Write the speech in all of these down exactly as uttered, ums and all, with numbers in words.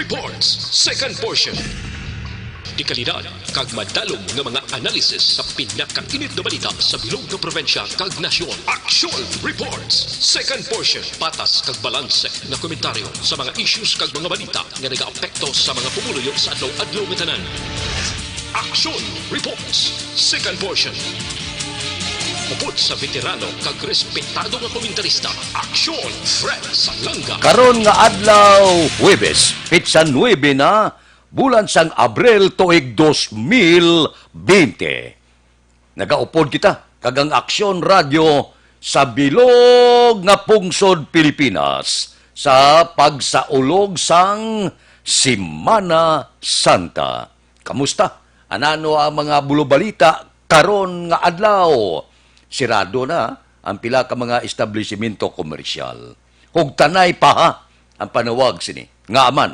Reports, second portion. Dekalidad kag madalom nga mga analysis sa pinakainit nga balita sa bilog nga probinsya kag nasyon. Action Reports, second portion. Patas kag balanse nga komentaryo sa mga issues kag mga balita nga nagaapekto sa mga pumuluyo sa adlaw-adlaw nga tanan. Action Reports, second portion. Upod sa veterano kag respetado nga komentarista, Action Fred Salanga. Karon nga adlaw, Huwebes, petsa nuebe na, bulan sang Abril, tuig dos mil bente. Nagaupod kita kag ang Aksyon Radyo sa bilog nga pungsod Pilipinas sa pagsaulog sang Semana Santa. Kamusta? Anano ang mga bulobalita karon nga adlaw? Sirado na ang pila ka mga establisimento komersyal. Hugtanay pa ha ang panawag sini. Ngaa man,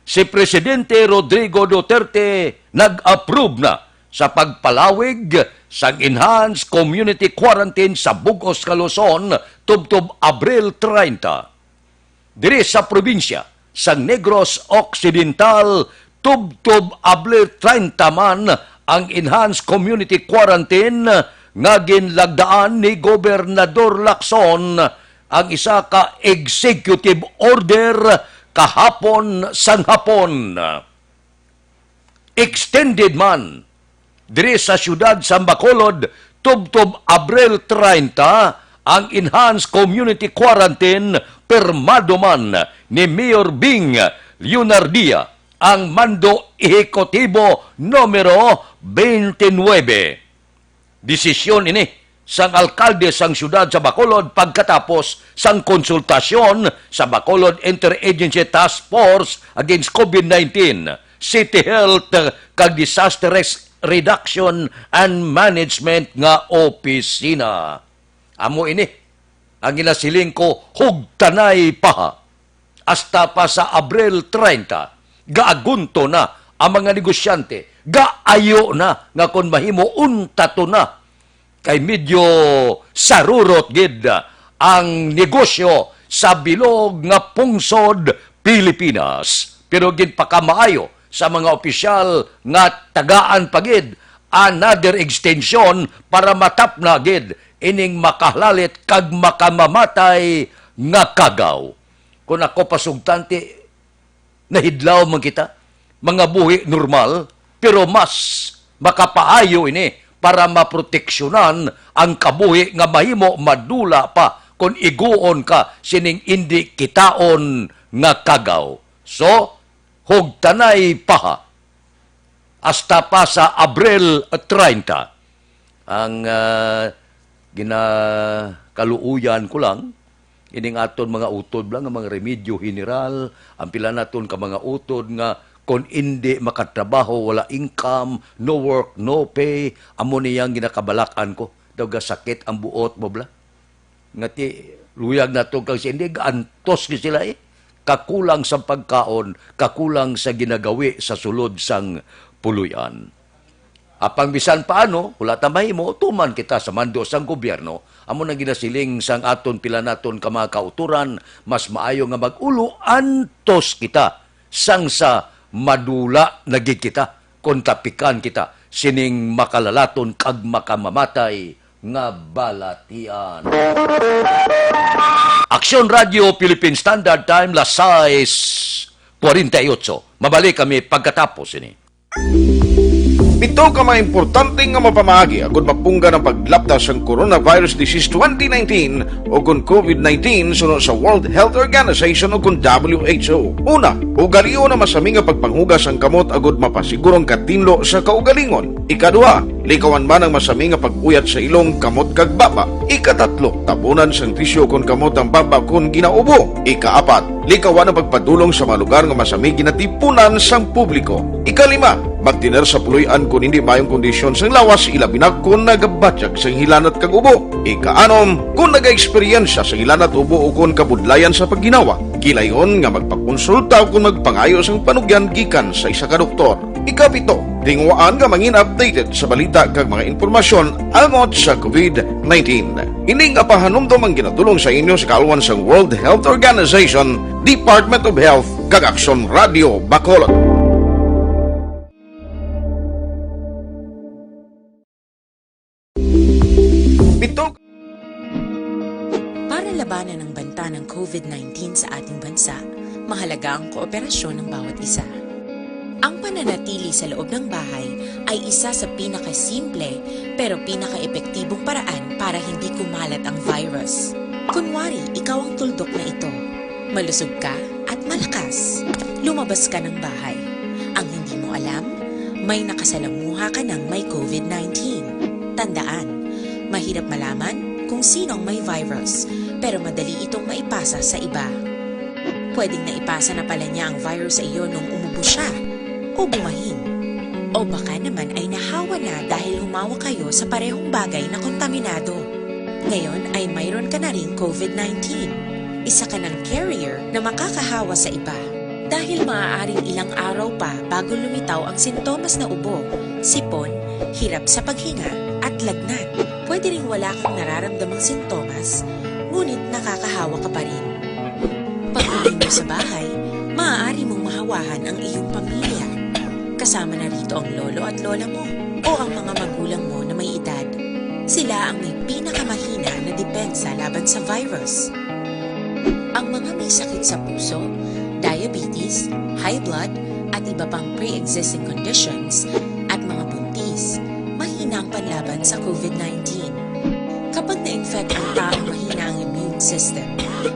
si Presidente Rodrigo Duterte nag-approve na sa pagpalawig sang enhanced community quarantine sa bug-os nga Luzon tubtob Abril treinta. Diri sa probinsya sang Negros Occidental, tubtob Abril treinta man ang enhanced community quarantine nga ginlagdaan ni Gobernador Lacson, ang isa ka executive order kahapon sang hapon. Extended man diri sa siyudad sa Bacolod tubtob Abril treinta ang enhanced community quarantine, pirmado man ni Mayor Bing Leonardia, ang Mando Ehekutibo numero twenty-nine. Desisyon ini sang alkalde sang siyudad sa Bacolod pagkatapos sang konsultasyon sa Bacolod Interagency Task Force Against COVID nineteen, City Health, kag Disaster Risk Reduction and Management nga opisina. Amo ini ang ginasiling ko, hugtanay pa ha. Hasta pa sa Abril treinta, gaagunto na ang mga negosyante, gaayo na nga kon mahimo, untato na. Kay medyo sarurot gid ang negosyo sa bilog nga pungsod Pilipinas. Pero ginpakamaayo sa mga opisyal nga tagaan pa gid another extension para matapna gid ining makahalalit kag makamamatay nga kagaw. Kung ako pasugtan, ti, nahidlaw man kita, mga buhi normal, pero mas makapaayo ini para maproteksyonan ang kabuhi nga mahimo madula pa kon iguon ka sining indi kitaon nga kagaw. So, hugtanay pa ha. Hasta pa sa Abril treinta. Ang, ah, ginakaluuyan ko lang, ining aton mga utod lang, ang mga remedyo general, ang pila naton ka mga utod nga kon indi makatrabaho, wala income, no work, no pay, amo niyang ginakabalak-an ko. Daw gasakit ang buot mo bala. Nga ti, luyag nato kag si hindi, gaantos gid sila eh. Kakulang sang pagkaon, kakulang sa ginagawi sa sulod sang puloy-an. Apang bisan paano, wala ta mahimo, tuman kita sa mando sang gobyerno. Amo nang ginasiling sang aton pila naton ka mga kautoran, mas maayo nga mag-ulo antos kita sang sa madula na gid kita kon tapikan kita sining makalalaton kag makamamatay nga balatian. Aksyon Radio Philippine Standard Time, las sais cuarenta y ocho. Mabalik kami pagkatapos ini. Pito ka mga importante nga mapamaagi agud mapunggan ang paglapda sang coronavirus disease twenty nineteen o kon COVID nineteen suno sa World Health Organization o kon W H O. Una, ugalion ang masami nga pagpanghugas sang kamot agud mapasiguro ang katinlo sa kaugalingon. Ikaduha, likawan man ang masami nga pag-uyat sa ilong, kamot, kag baba. Ikatatlo, tabunan sang tisyu kon kamot ang baba kon ginaubo. Ikaapat, likawan ang pagpadulong sa mga lugar nga masami ginatipunan sang publiko. Ikalima, magtener sa puloy-an kon hindi maayong kondisyon sang lawas, ilabi na kon nagabatyag sang hilanat kag ubo. Ikaanom, kon nagaeksperyensya sang hilanat, ubo, o kon kabudlayan sa pagginawa, gilayon nga magpakonsulta o kon magpangayo sang panugyan gikan sa isa ka doktor. Ikapito, tinguhaan nga mangin updated sa balita kag mga impormasyon angot sa COVID nineteen. Ini nga pahanumdom ang ginadulong sa inyo sa kaalwan sang World Health Organization, Department of Health, kag Aksyon Radio Bacolod. Pito. Para labanan ang banta ng COVID nineteen sa ating bansa, mahalaga ang kooperasyon ng bawat isa. Ang pananatili sa loob ng bahay ay isa sa pinakasimple pero pinakaepektibong paraan para hindi kumalat ang virus. Kunwari, ikaw ang tuldok na ito. Malusog ka at malakas. Lumabas ka ng bahay. Ang hindi mo alam, may nakasalamuha ka ng may COVID nineteen. Tandaan, mahirap malaman kung sino ang may virus, pero madali itong maipasa sa iba. Pwedeng naipasa na pala niya ang virus sa iyo nung umubo siya o bumahin. O baka naman ay nahawa na dahil humawa kayo sa parehong bagay na kontaminado. Ngayon ay mayroon ka na ring COVID nineteen. Isa ka ng carrier na makakahawa sa iba. Dahil maaaring ilang araw pa bago lumitaw ang sintomas na ubo, sipon, hirap sa paghinga, at lagnat. Pwede ring wala kang nararamdamang sintomas, ngunit nakakahawa ka pa rin. Pag-uwi mo sa bahay, maaari mong mahawahan ang iyong pamilya. Kasama na rito ang lolo at lola mo o ang mga magulang mo na may edad. Sila ang may pinakamahina na depensa laban sa virus. Ang mga may sakit sa puso, diabetes, high blood, at iba pang pre-existing conditions, at mga buntis, mahina ang panlaban sa COVID nineteen. Kapag na-infect ang taong mahina ang immune system,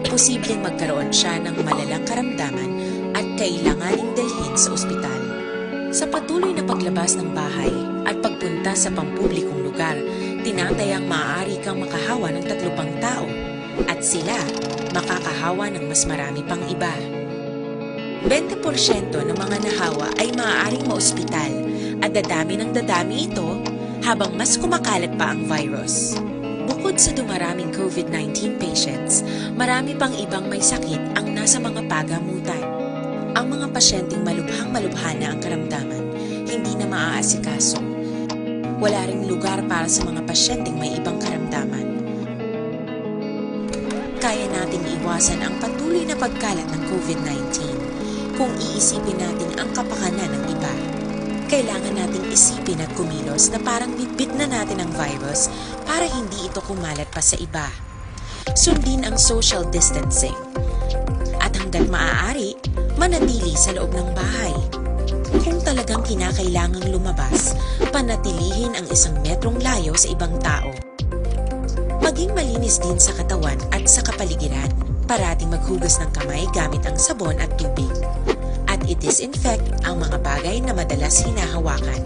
posibleng magkaroon siya ng malalang karamdaman at kailanganing dalhin sa ospital. Sa patuloy na paglabas ng bahay at pagpunta sa pampublikong lugar, tinatayang maaari kang makahawa ng tatlo pang tao at sila makakahawa ng mas marami pang iba. Twenty porsyento ng mga nahawa ay maaaring maospital at dadami ng dadami ito habang mas kumakalat pa ang virus. Bukod sa dumaraming COVID nineteen patients, marami pang ibang may sakit ang nasa mga pagamutan. Ang mga pasyenteng malubhang-malubha na ang karamdaman, hindi na maaasikaso. Wala ring lugar para sa mga pasyenteng may ibang karamdaman. Kaya nating iwasan ang patuloy na pagkalat ng COVID nineteen kung iisipin natin ang kapakanan ng iba. Kailangan nating isipin at kumilos na parang bitbit na natin ang virus para hindi ito kumalat pa sa iba. Sundin ang social distancing. At hanggat maaari, manatili sa loob ng bahay. Kung talagang kinakailangang lumabas, panatilihin ang isang metrong layo sa ibang tao. Maging malinis din sa katawan at sa kapaligiran. Parating maghugas ng kamay gamit ang sabon at tubig. At i-disinfect ang mga bagay na madalas hinahawakan.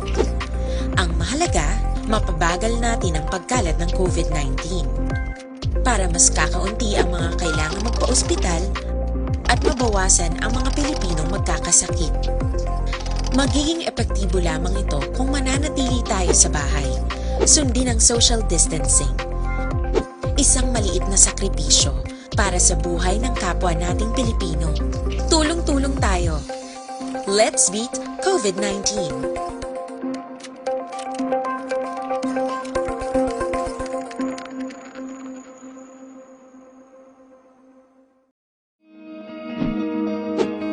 Ang mahalaga, mapabagal natin ang pagkalat ng COVID nineteen. Para mas kakaunti ang mga kailangang magpa-ospital at mabawasan ang mga Pilipinong magkakasakit. Magiging epektibo lamang ito kung mananatili tayo sa bahay. Sundin ang social distancing. Isang maliit na sakripisyo para sa buhay ng kapwa nating Pilipino. Tulong-tulong tayo. Let's beat COVID nineteen.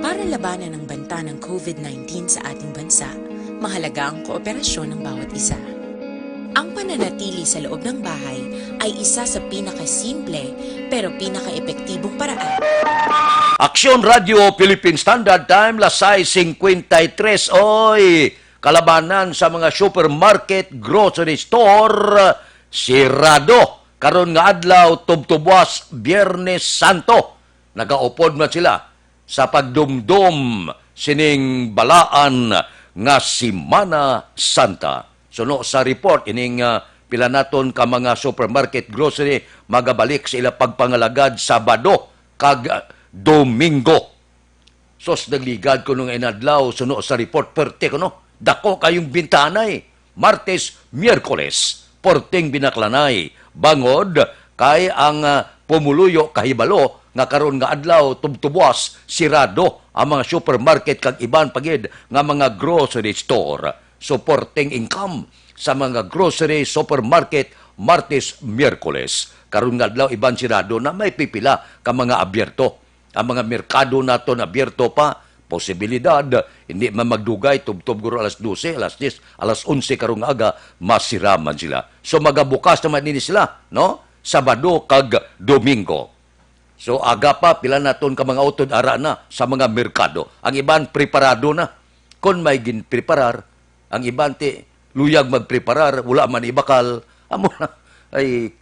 Para labanan ang banta ng COVID nineteen sa ating bansa, mahalaga ang kooperasyon ng bawat isa. Ang pananatili sa loob ng bahay ay isa sa pinakasimple pero pinakaepektibong paraan. Aksyon Radio Philippine Standard Time, las sais cincuenta y tres. Oy, kalabanan sa mga supermarket, grocery store, sirado. Karon nga adlaw, tubtubwas, Biyernes Santo, nagaupod man sila sa pagdumdom sining balaan nga Semana Santa. Suno sa report, ining, ah, pila naton ka mga supermarket, grocery, magabalik sa ila pagpangalagad Sabado kag, ah, Domingo. Sus, nagligad kuno nga inadlaw, suno sa report, perte kuno. Dako kayong bintanay. Martes, Miyerkules, porting binaklanay. Bangod kay ang, ah, pumuluyo kahibalo nga karon nga adlaw tubtubwas, sirado ang mga supermarket kag iban pa gid nga mga grocery store. So, porting income sa mga grocery, supermarket, Martes, Miyerkules. Karon nga adlaw, iban sirado na, may pipila ka mga abierto. Ang mga merkado naton abierto pa, posibilidad, hindi man magdugay, tubtob guro alas dose, alas diyes, alas onse karong aga, masira man sila. So, magabukas naman ini sila, no? Sabado kag Domingo. So, aga pa, pila naton ka mga utod ara na sa mga merkado. Ang iban, preparado na. Kon may ginpreparar, ang iban, ti, luyag magpreparar, wala man ibakal. Amo na, ay,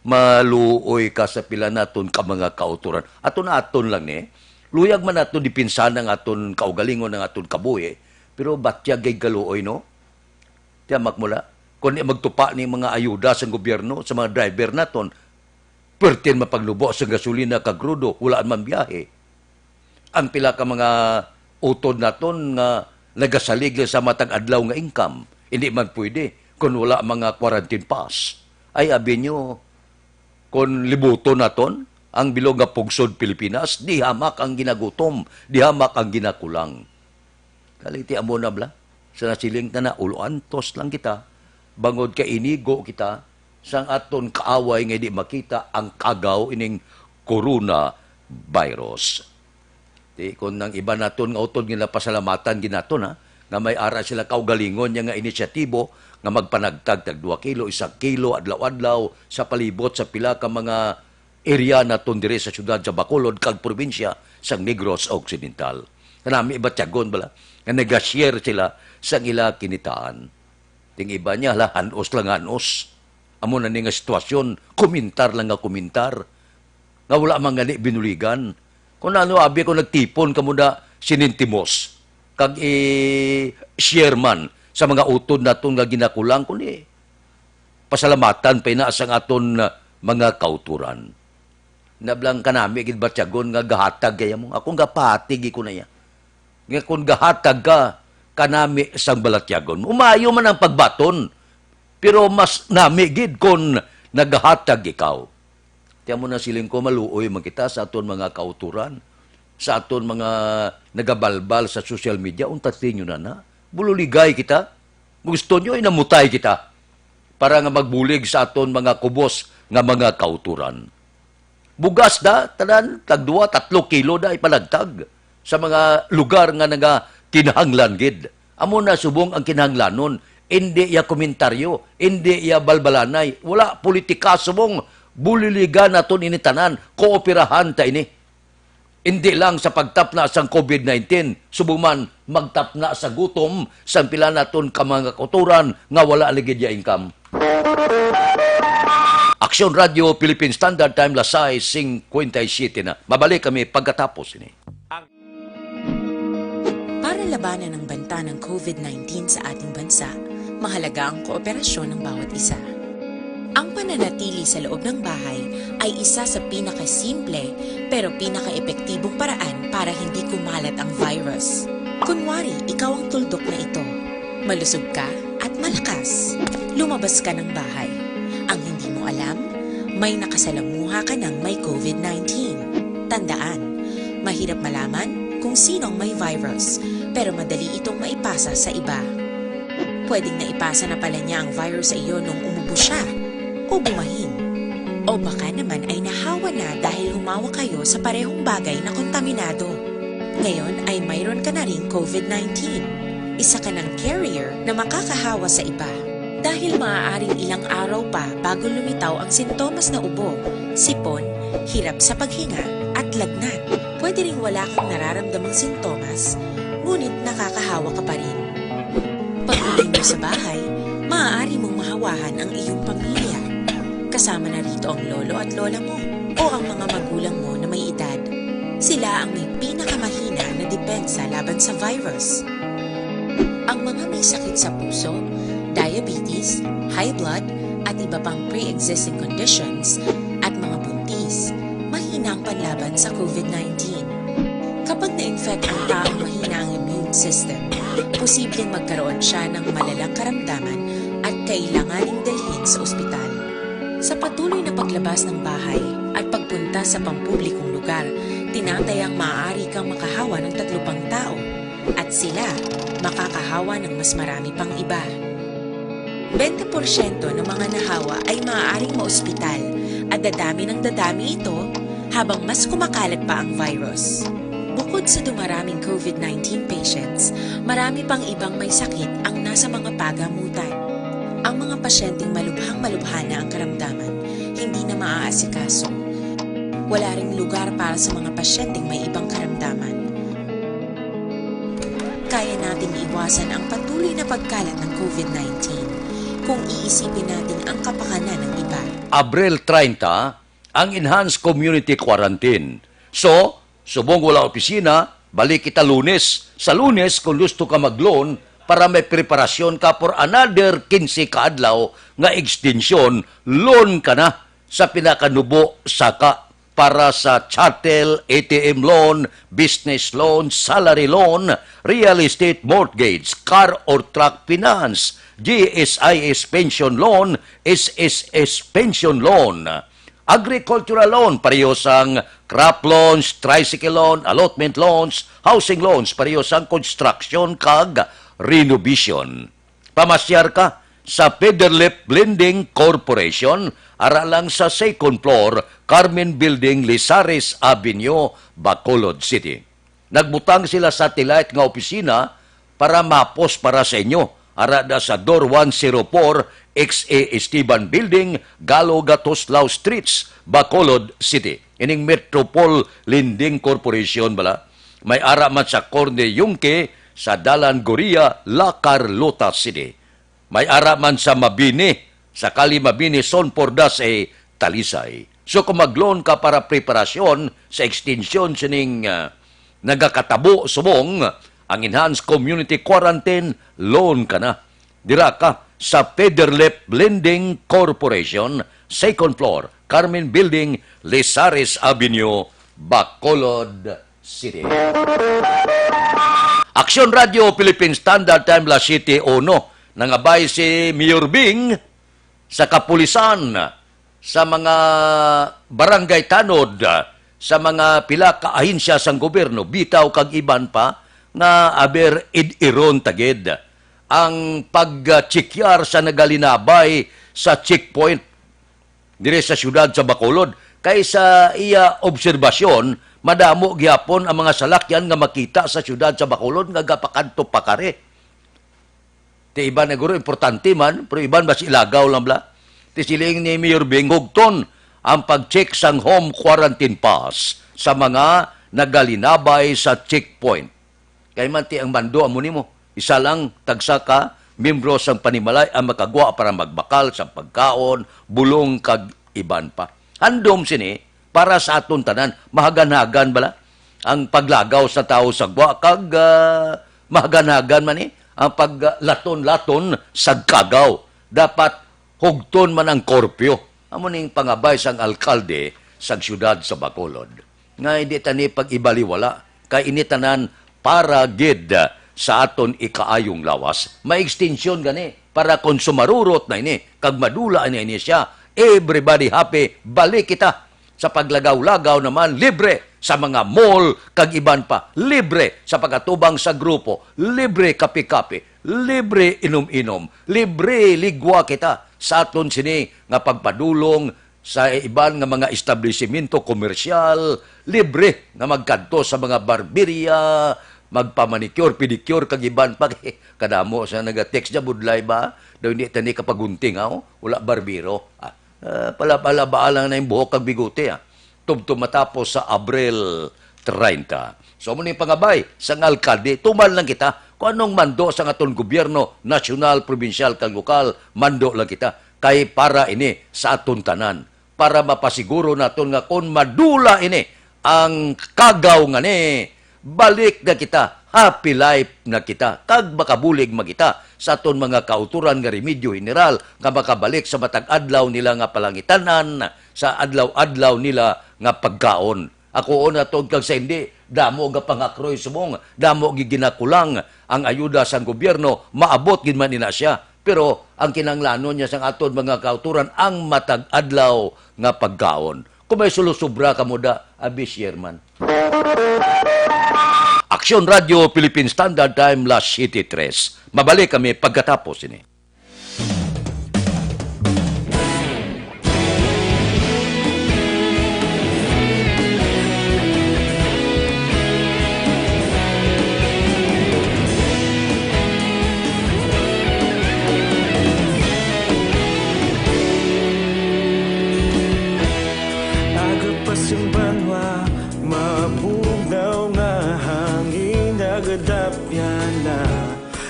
maluoy ka sa pila naton ka mga kauturan. Aton-aton lang ni. Luyag man naton depensahan ang aton kaugalingon, ang aton kabuhi. Pero batyag kay galuoy, no? Tiyamak mo na. Kung di magtupa ni mga ayuda sa gobyerno, sa mga driver naton, pertin mapagnubo sa gasolina kag krudo, wala man biyahe. Ang pila ka mga utod naton nga nagasalig lang sa matag adlaw nga income, hindi man pwede kung wala mga quarantine pass. Ay, abi nyo, kung libuton naton ang bilog nga pungsod Pilipinas, di hamak ang ginagutom, di hamak ang ginakulang. Kaliti amo na bala. Sa nasiling ta na, ulo antos lang kita, bangod kay inigo kita sang aton kaaway nga di makita ang kagaw ining coronavirus. Di, kung ang iba naton nga utod nga napasalamatan gid naton, ha, nga may ara sila kaugalingon niya nga inisyatibo nga magpanagtag tag dua kilo, isa kilo adlaw-adlaw sa palibot sa pila ka mga area naton diri sa siyudad sa Bacolod kag probinsya sang Negros Occidental. Kanami batyagon bala nga naga-share sila sang ila kinitaan. Ting iba niya, hala, hanos lang hanos. Amo na ni nga sitwasyon, komentar lang nga komentar. Nga wala man gani binuligan. Kung ano, abi ko nagtipon kamo na sinintimos, kag i-share man sa mga utod naton nga ginakulang, kundi pasalamatan pa ina sang aton, ah, mga kauturan. Nablang kanami gid batyagon nga gahatag kaya mo. Akong gapahati gid ko na iya. Nga kung gahatag ka, kanami sang balatyagon. Umayo man ang pagbaton, pero mas nami gid kung nagahatag ikaw. Tiyan mo na siling ko, maluoy man kita sa aton mga kauturan, sa aton mga nagabalbal sa social media, untatin nyo na na. Bululigay kita. Gusto nyo, inamutay kita para nga magbulig sa aton mga kubos nga mga kauturan. Bugas da, tanan, tagduwa, tatlo kilo da ipanagtag sa mga lugar nga nagakinahanglan gid. Amo na subong ang kinahanglanon, indi iya komentaryo, indi iya balbalanay, wala politika subong, buliligan naton ini tanan, kooperahan ta ini. Indi lang sa pagtapna sang covid nineteen, subong man magtapna sa gutom sang pila naton ka mga kauturan nga wala lagi iya income. Aksyon Radio, Philippine Standard Time, las sais cincuenta y siete na. Mabalik kami pagkatapos ini. Para labanan ang banta ng covid nineteen sa ating bansa, mahalaga ang kooperasyon ng bawat isa. Ang pananatili sa loob ng bahay ay isa sa pinakasimple pero pinakaepektibong paraan para hindi kumalat ang virus. Kunwari, ikaw ang tuldok na ito. Malusog ka at malakas. Lumabas ka ng bahay. Ang hindi mo alam, may nakasalamuha ka ng may covid nineteen. Tandaan, mahirap malaman kung sino ang may virus, pero madali itong maipasa sa iba. Pwedeng naipasa na pala niya ang virus sa iyo nung umubo siya o bumahin. O baka naman ay nahawa na dahil humawa kayo sa parehong bagay na kontaminado. Ngayon ay mayroon ka na ring covid nineteen. Isa ka ng carrier na makakahawa sa iba. Dahil maaaring ilang araw pa bago lumitaw ang sintomas na ubo, sipon, hirap sa paghinga, at lagnat. Pwede ring wala kang nararamdamang sintomas, ngunit nakakahawa ka pa rin. Pag-uwi mo sa bahay, maaari mong mahawahan ang iyong pamilya. Kasama na rito ang lolo at lola mo o ang mga magulang mo na may edad. Sila ang may pinakamahina na depensa laban sa virus. Ang mga may sakit sa puso, diabetes, high blood, at iba pang pre-existing conditions, at mga buntis, mahina ang panlaban sa covid nineteen. Kapag na-infect ang taong mahina ang immune system, posibleng magkaroon siya ng malalang karamdaman at kailanganing dalhin sa ospital. Sa patuloy na paglabas ng bahay at pagpunta sa pampublikong lugar, tinatayang maaari kang makahawa ng tatlo pang tao at sila makakahawa ng mas marami pang iba. Bente porsyento ng mga nahawa ay maaaring maospital at dadami ng dadami ito habang mas kumakalat pa ang virus. Bukod sa dumaraming COVID nineteen patients, marami pang ibang may sakit ang nasa mga pagamutan. Ang mga pasyenteng malubhang-malubha na ang karamdaman, hindi na maaasikaso. Wala ring lugar para sa mga pasyenteng may ibang karamdaman. Kaya nating iwasan ang patuloy na pagkalat ng COVID nineteen kung iisipin natin ang kapakanan ng iba. Abril treinta, ang enhanced community quarantine. So, subong wala opisina, balik kita Lunes. Sa Lunes, kung gusto ka mag-loan para may preparasyon ka for another quince ka adlaw nga extension, loan ka na sa pinakanubo saka para sa chattel, A T M loan, business loan, salary loan, real estate mortgage, car or truck finance, G S I S pension loan, S S S pension loan, agricultural loan, pareho sang crop loans, tricycle loan, allotment loans, housing loans, pareho sang construction kag renovation. Pamasyar ka sa Federlip Lending Corporation, ara lang sa second floor, Carmen Building, Lizares Avenue, Bacolod City. Nagbutang sila satellite nga opisina para mapos para sa inyo, ara da sa Door one zero four, X A Esteban Building, Galo Gatoslao Streets, Bacolod City. Ining Metropol Lending Corporation bala, may ara man sa Corne Yungque, sa Dalan Goria, La Carlota City. May ara man sa Mabini, sa Kali Mabini, Son Pordas, eh, Talisay. So, kung mag-loan ka para preparasyon sa extension sining, ah, nagakatabo subong ang enhanced community quarantine, loan ka na. Dira ka sa Federlip Lending Corporation, second floor, Carmen Building, Lizares Avenue, Bacolod City. Aksyon Radio Philippine Standard Time, las siete uno. Nangabay si Mayor Bing sa kapulisan, sa mga barangay tanod, sa mga pila ka ahensya sang gobyerno, bitaw kag iban pa, nga aber id-iron ta gid ang pagtsekyar sa nagalinabay sa checkpoint diri sa siyudad sa Bacolod. Kay sa iya obserbasyon, madamo gihapon ang mga salakyan nga makita sa siyudad sa Bacolod nga gapakadto pakari. Ti iban na guro, importante man, pero iban basi ilagaw lang bala. Ti siling ni Mayor Bing, hugton ang pag-check sang home quarantine pass sa mga nagalinabay sa checkpoint. Kay man ti ang mando amo nimo, isa lang, tagsa ka miyembro sang panimalay ang makagwa para magbakal sa pagkaon, bulong kag iban pa. Handom sini para sa aton tanan, mahaganhagan bala ang paglagaw sa tawo sa gwa kag, ah, mahaganhagan man ni ang paglaton-laton sa kagaw. Dapat hugton man ang korpyo. Amo ning pangabay sang alkalde sang siyudad sa Bacolod, nga hindi ta ni pag-ibaliwala, kay ini tanan para gid sa aton ikaayong lawas. May extension gani para kon sumarurot na ini kag madula na ini siya, everybody happy, balik kita sa paglagaw-lagaw naman, libre sa mga mall kag iban pa, libre sa pag-atubang sa grupo, libre kape-kape, libre inom-inom, libre ligwa kita sa aton sini nga pagpadulong sa iban nga mga establisimento komersyal, libre nga magkadto sa mga barberya, magpamanicure, pedicure, kag iban pa. Kadamo sa naga-text niya, budlay ba? Daw hindi tani kapagunting, ha, oh. Wala barbero. Ah, ah, pala, pala, baalang na yung buhok kag bigote, ah. Tubtob matapos sa Abril treinta. So, amo ni pangabay sang alkalde, tuman lang kita kung anong mando sang aton gobyerno, nasyonal, probinsyal, kag lokal, mando lang kita. Kay para ini sa aton tanan, para mapasiguro naton nga kon madula ini ang kagaw nga ni, balik na kita, happy life na kita, kag makabulig man kita sa aton mga kautoran nga remedyo general nga makabalik sa matag adlaw nila nga palangitan-an, sa adlaw-adlaw nila nga pagkaon. Ako na to kag sa hindi, damo nga pangakroy subong, damo gid ginakulang ang ayuda sang gobyerno, maabot gid man ina siya. Pero ang kinahanglanon niya sang aton mga kautoran ang matag adlaw nga pagkaon. Kung may sulusubra kamo da, abi, share man. Aksyon Radio Philippine Standard Time, las siete tres. Mabalik kami pagkatapos ini. Dapyana,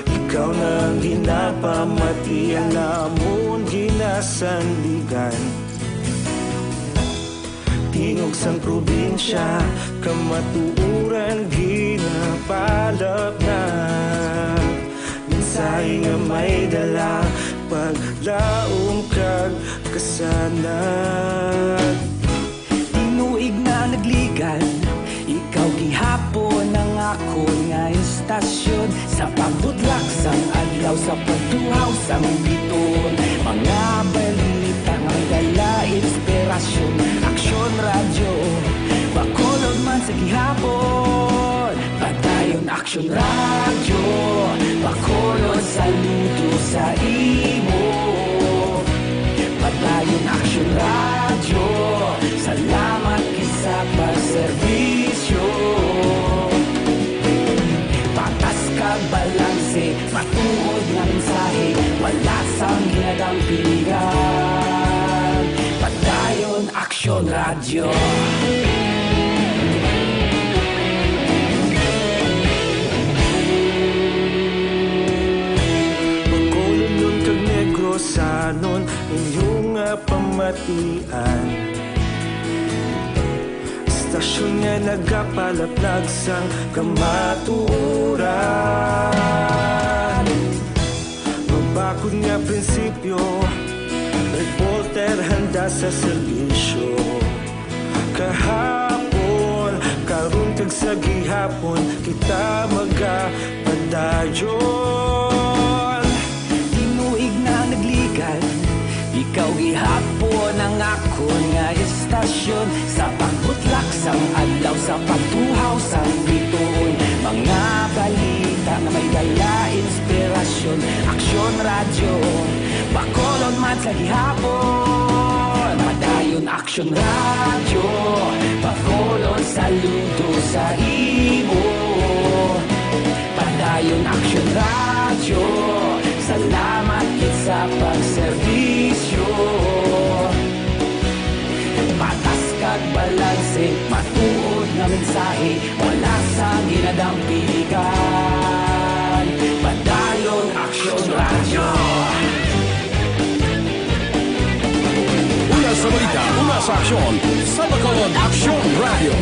ikaw na ang ginapamati, ang amon ginasandigan. Tingog sang probinsya, kamatuoran ginapalapnag. Mensahe nga may dala, paglaom kag kasanag. Tinuig na nagligan, ikaw gihapon ang akon nga istasyon. Sa pagbutlak sang adlaw, sa pagtuhaw sang bituon, mga balita nga may dala inspirasyon. Aksyon Radyo, Bacolod man sa gihapon. Padayon Aksyon Radyo, Bacolod, saludo sa imo. Padayon Aksyon Radyo, salamat gid sa pagserbisyo. Patas kag balanse, matuod nga mensahe, wala sang ginadampigan. Padayon Aksyon Radyo. Bacolodnon kag Negrosanon, inyo nga pamatian. Istasyon nga nagapalaplag sang kamatuoran. Mabakod nga prinsipyo, reporter handa sa serbisyo. Kahapon, karon kag sa gihapon, kita magapadayon. Tinuig na nagligan, ikaw gihapon ang akon nga istasyon. Sa pagbutlak sang adlaw, sa pagtuhaw sang bituon, mga balita nga may dala inspirasyon. Aksyon Radyo, Bacolod man sa gihapon. Padayon Aksyon Radyo, Bacolod, saludo sa imo. Padayon Aksyon Radyo, salamat gid sa pagserbisyo. Patas kag balanse, matuod nga mensahe, wala sang ginadampigan. Padayon Aksyon Radyo. Una sa balita, una sa aksyon, sa Bacolod Aksyon Radyo.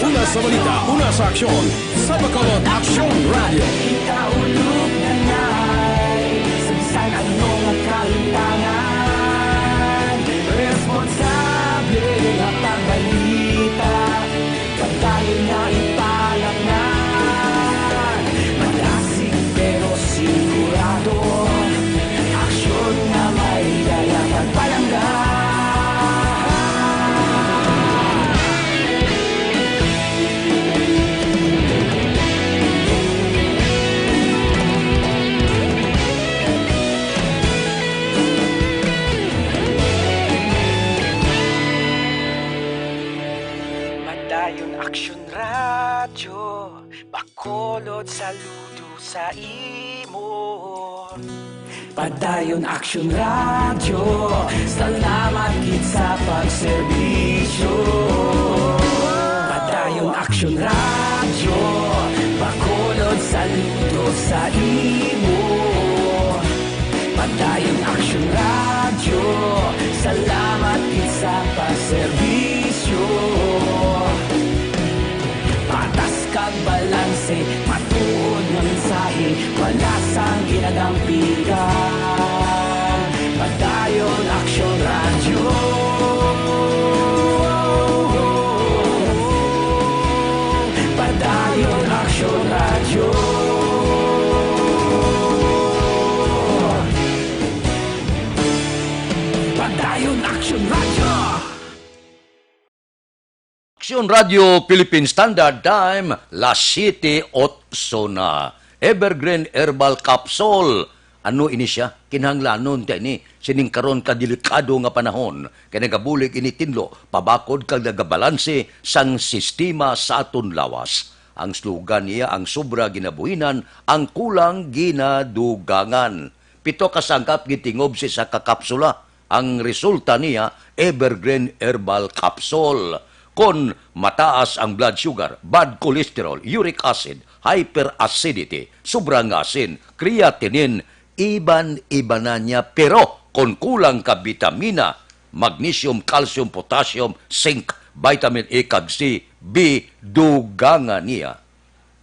Una sa balita, una sa aksyon, sa Bacolod Aksyon Radyo. Ikaulog na nay, sa bisan ano nga kahitangan, responsable nga pagbalita. Padayon na ipalapngan, madasig pero sigurado. Aksyon nga may dala pagpalangga. Padayon Aksyon Radyo, Bacolod, saludo sa imo. Padayon Aksyon Radyo, salamat gid sa pagserbisyo. Padayon Aksyon Radyo, Bacolod, saludo sa imo. Padayon Aksyon Radyo, salamat gid sa pagserbisyo. Patas kag balanse, matuod nga mensahe, wala sang ginadampigan. Padayon Aksyon Radyo. Padayon Aksyon Radyo. Padayon Aksyon Radyo. Aksyon Radyo Philippine Standard Time, las siete otso na. Evergreen Herbal Capsule. Ano ini sia? Kinahanglanon ta ini sining karon ka delikado nga panahon, kay nagabulig ini tinlo pabakod kag nagabalanse sang sistema sa aton lawas. Ang slogan niya, ang sobra ginabuhinan, ang kulang ginadugangan. Pito ka sangkap gitingob sa isa ka kapsula. Ang resulta niya, Evergreen Herbal Capsule. kon mataas ang blood sugar, bad cholesterol, uric acid, hyperacidity, sobra nga asin, creatinine, iban-iba na niya, pero kon kulang ka bitamina, magnesium, calcium, potassium, zinc, vitamin A kag C, B, dugangan niya.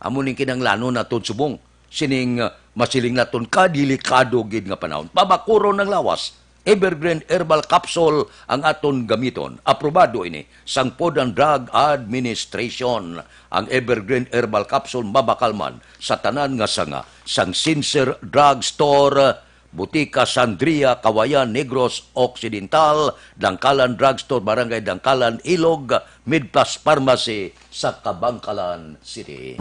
Amo ning kinahanglanon naton subong sining, ah, masiling naton kadelikado gid nga panahon. Pabakuron ang lawas. Evergreen Herbal Capsule ang aton gamiton. Aprobado ini sang Food and Drug Administration. Ang Evergreen Herbal Capsule mabakal man sa tanan nga sanga sang Sincere Drug Store, Butika Sandria, Kawayan, Negros Occidental, Dangkalan Drug Store, Barangay Dangkalan, Ilog, Midplus Pharmacy sa Kabankalan City.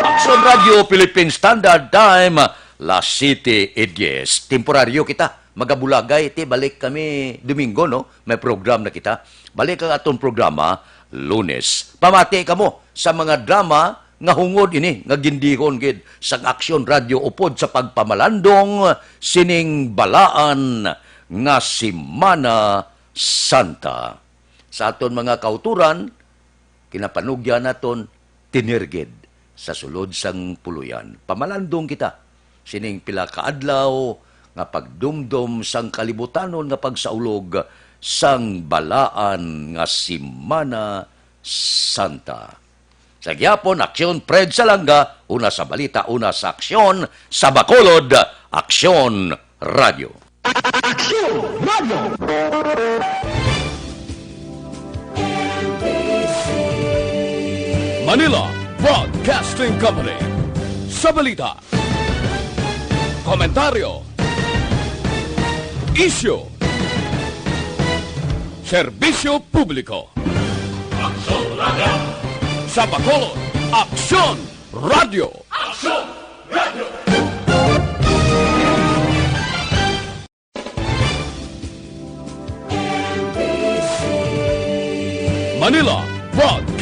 Action Radio Philippine Standard Time, las siete y diez. Temporaryo kita. Magabulagay, ti balik kami Domingo, no? May program na kita. Balik ang aton programa Lunes. Pamati kamo sa mga drama nga hungod ini nga gindihon gid sang Action Radio upod sa pagpamalandong sining balaan nga Semana Santa. Sa aton mga kauturan, kinapanugyan naton tinirgid sa sulod sang puloy-an. Pamalandong kita sining pila ka adlaw nga pagdumdom sang kalibutanon nga pagsaulog sang balaan nga Semana Santa. Sa gihapon, Aksyon Fred Salanga, una sa balita, una sa aksyon, sa Bacolod, Aksyon Radio. Aksyon Radio. Manila Broadcasting Company. Sa balita, komentaryo, isyu, serbisyo publiko. Aksyon Radio. Sa Bacolod, Aksyon Radio. Aksyon Radio. Manila Broadcasting